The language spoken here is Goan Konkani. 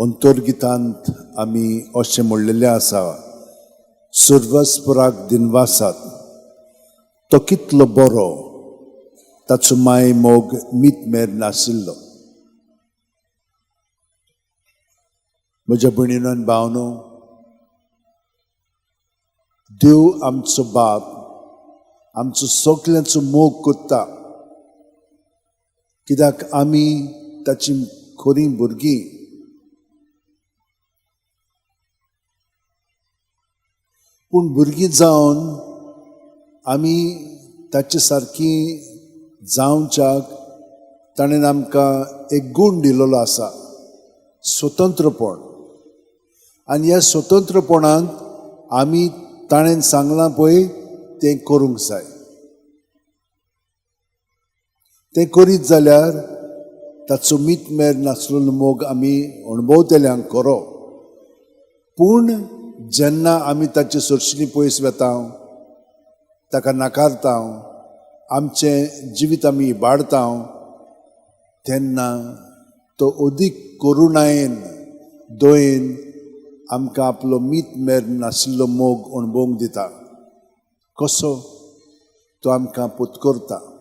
अंतर्गितांत आमी अशें म्हणलेलें आसा, सर्वस्पराक दिनवासात, तो कितलो बरो, ताचो माय मोग मीत मेर नाशिल्लो. म्हज्या भयणीनो आनी भावनो, देव आमचो बाप आमचो सगल्यांचो मोग करता, कित्याक आमी ताची खरीं भुरगीं. पूण भुरगीं जावन आमी ताचे सारकी जावच्याक ताणें आमकां एक गूण दिलेलो आसा, स्वतंत्रपण. आनी ह्या स्वतंत्रपणांत आमी ताणें सांगलां पळय तें करूंक जाय. तें करीत जाल्यार ताचो मीत मेर नासलेलो मोग आमी अणभवतल्यांक खरो. पूण जेन्ना आमी ताचे सरशीं पयस वेता, ताका नाकारता, आमचें जिवीत आमी इबाडता, तेन्ना तो अदीक करुणायेन दयेन आमकां आपलो मीत मेर नाशिल्लो मोग अणभवंक दिता. कसो? तो आमकां पुतकरता.